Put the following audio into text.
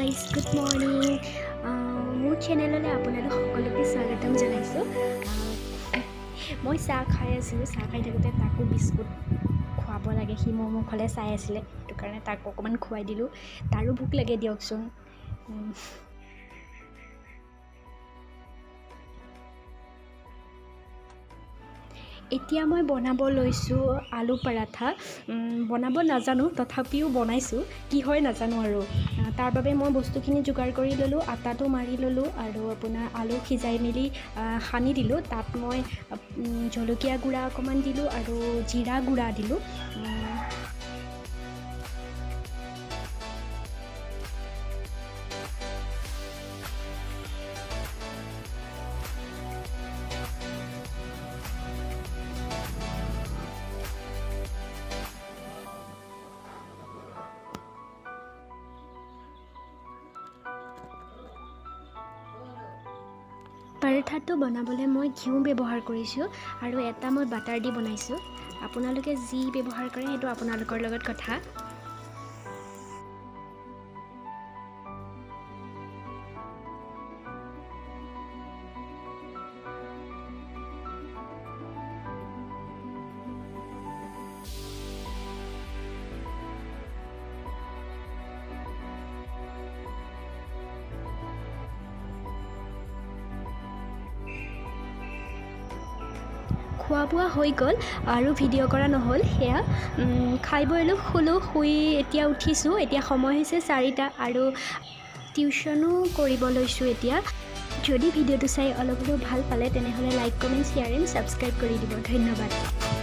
Guys, good morning. মোৰ চেনেললৈ আপোনালোক সকলোকে স্বাগতম জনাইছোঁ। মই চাহ খাই আছিলোঁ। চাহ খাই থাকোঁতে তাকো বিস্কুট খুৱাব লাগে। সি মোৰ মুখলৈ চাই আছিলে, সেইটো কাৰণে তাক অকণমান খুৱাই দিলোঁ। তাৰো ভোক লাগে দিয়কচোন। এতিয়া মই বনাব লৈছোঁ আলু পৰাঠা। বনাব নাজানো, তথাপিও বনাইছোঁ। কি হয় নাজানো আৰু। তাৰ বাবে মই বস্তুখিনি যোগাৰ কৰি ল'লোঁ, আটাটো মাৰি ল'লোঁ আৰু আপোনাৰ আলু সিজাই মেলি সানি দিলোঁ। তাত মই জলকীয়া গুড়া অকণমান দিলোঁ আৰু জিৰা গুড়া দিলোঁ। পৰঠাটো বনাবলৈ মই ঘিউ ব্যৱহাৰ কৰিছোঁ আৰু এটা মই বাটাৰ দি বনাইছোঁ। আপোনালোকে যি ব্যৱহাৰ কৰে সেইটো আপোনালোকৰ লগত কথা। খোৱা বোৱা হৈ গ'ল আৰু ভিডিঅ' কৰা নহ'ল। সেয়া খাই বৈ অলপ শুলোঁ, শুই এতিয়া উঠিছোঁ। এতিয়া সময় হৈছে 4টা আৰু টিউশ্যনো কৰিব লৈছোঁ এতিয়া। যদি ভিডিঅ'টো চাই অলপ হ'লেও ভাল পালে, তেনেহ'লে like, comment, share and subscribe কৰি দিব। ধন্যবাদ।